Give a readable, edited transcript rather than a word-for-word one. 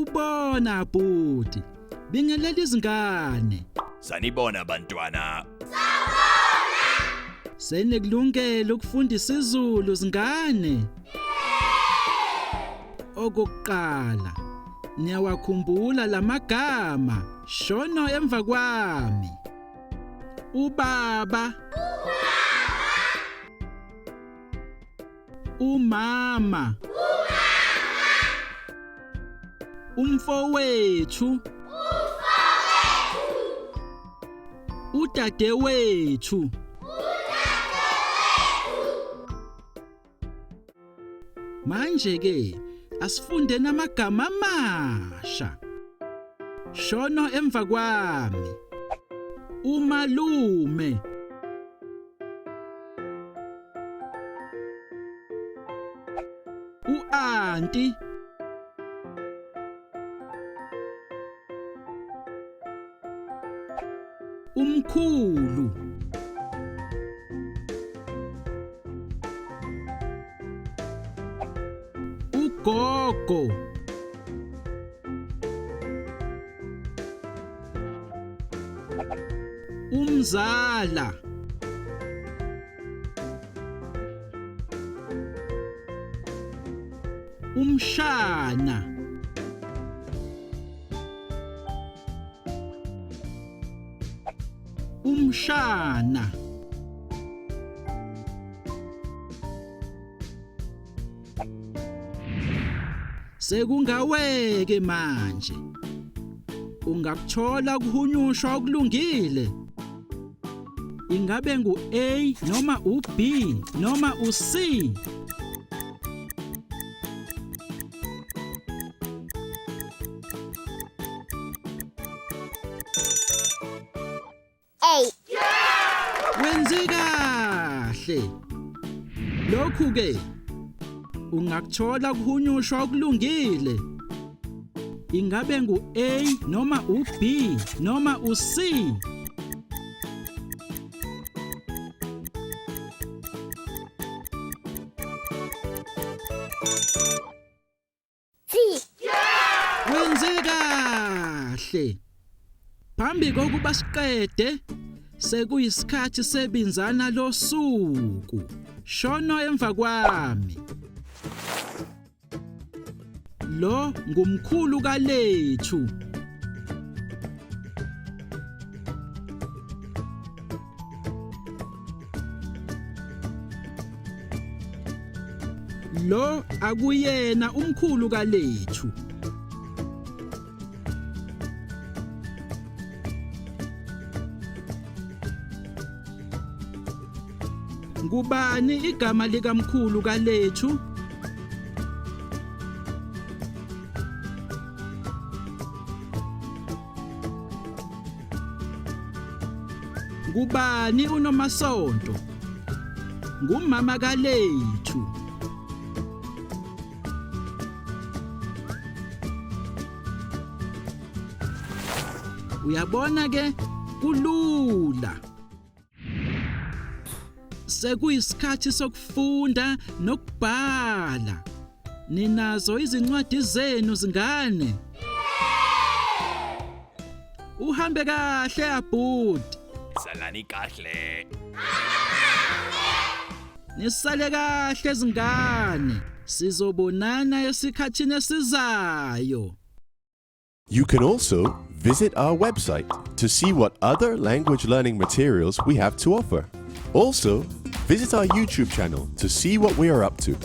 Sawubona bhuti. Bingelela izingane. Sanibona bantwana. Senikulungele ukufunda isiZulu zingane? Okokuqala, niyawakhumbula lamagama. Shono emva kwami. Ubaba. Umama. Umfowethu. Udadewethu. Manje ke asifunde namagama amasha. Shono emva kwami. Umalume. U-anti. Umkhulu. Ugogo. Umzala. Umshana. Umshana. Sekungaweke manje. Ungakuthola ukuhunyushwa okulungile. Ingabe ngu A noma u B noma u C? A. Wenze kahle. Lokhu ke ungakuthola kuhunyushwa okulungile. Ingabe ngu A noma u B noma u C? C. Wenze kahle. Phambi kokuba siqede sekuyisikhathi sebinzana losuku. Shono emva kwami. Lo ngumkhulu kaLethu. Lo akuyena umkhulu kaLethu. Ngubani igama likamkhulu kaLethu? Ngubani uNomasonto? Ngumama kaLethu. Uyabona ke kulula. Sekuyisikhathi sokufunda nokubhala. Ninazo izincwadi zenu zingane? Uhambe kahle abhuti. Salani kahle. Nisale kahle zingane. Sizobonana esikhathini esizayo. You can also visit our website to see what other language learning materials we have to offer. Also, visit our YouTube channel to see what we are up to.